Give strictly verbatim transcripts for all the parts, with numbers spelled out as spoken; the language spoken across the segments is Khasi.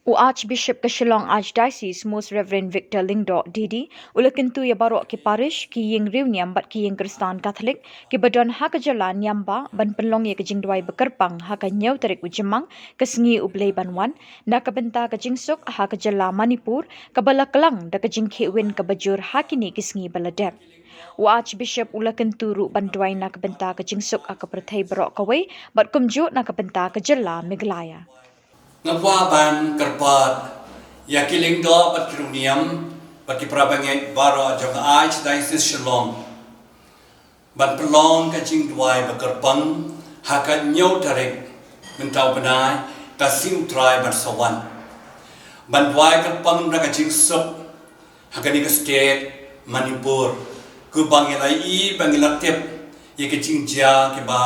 U Archbishop ka Shillong Archdiocese, Most Reverend Victor Lyngdoh D D, u la kyntu ïa baroh ki parish, ki ïing riewniam bad ki ïing Khristan Katholik kiba don ha ka jylla niam ba ban pynlong ïa ka jingduwai ba kyrpang ha ka hynñiew tarik u Jymmang, ka sngi U Blei ban wan, na ka bynta ka jingsuk ha ka jylla Manipur kaba la klang da ka jingkhih win kaba jur ha kine ki sngi ba la dep. U Archbishop u la kyntu ruh ban duwai na ka bynta ka jingsuk ha ka pyrthei baroh kawei bad kumjuh na ka bynta ka jylla Meghalaya. Nga kwah ban kyrpad ïa ki lyngdoh bad ki riewniam bad ki parabangeit baroh jong ka Archdiocese Shillong ban pynlong ka jingduwai ba kyrpang ha ka hynñiew tarik mynta u bnai, ka sngi U Trai ban sa wan. Ban duwai kyrpang da ka jingsuk ha kane ka state Manipur. Kumba ngi la ïohi, ba ngi la tip ïa ka jingjia kiba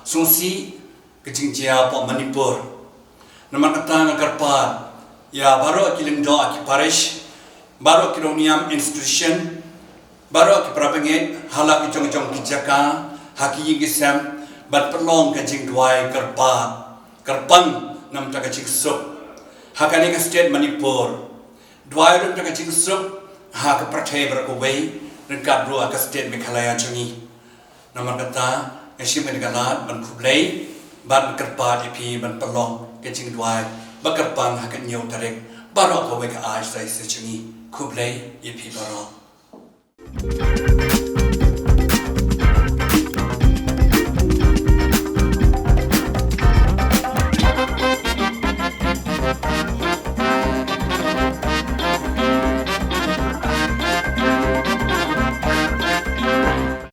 sngewsih, ka jingjia hapoh Manipur. Namar kata nga kyrpad ïa baroh ki lyngdoh, ki parish, baroh ki riewniam, institution, baroh ki parabangeit ha la ki jong jong ki jaka, ha ki ïing ki sem, ban pynlong ka jingduwai kyrpad, kyrpang na ka bynta ka jingsuk ha kane ka state Manipur. Duwai ruh na ka bynta ka jingsuk ha ka pyrthei baroh kawei, ryngkat ruh ha ka state Meghalaya jong ngi. Namar kata, nga shim kane ka lad ban khublei bad kyrpad ïa phi ban pynlong ka jingduwai ba kyrpang ha ka hynñiew tarik baroh kawei ka Archdiocese jong ngi. Khublei ïa phi baroh.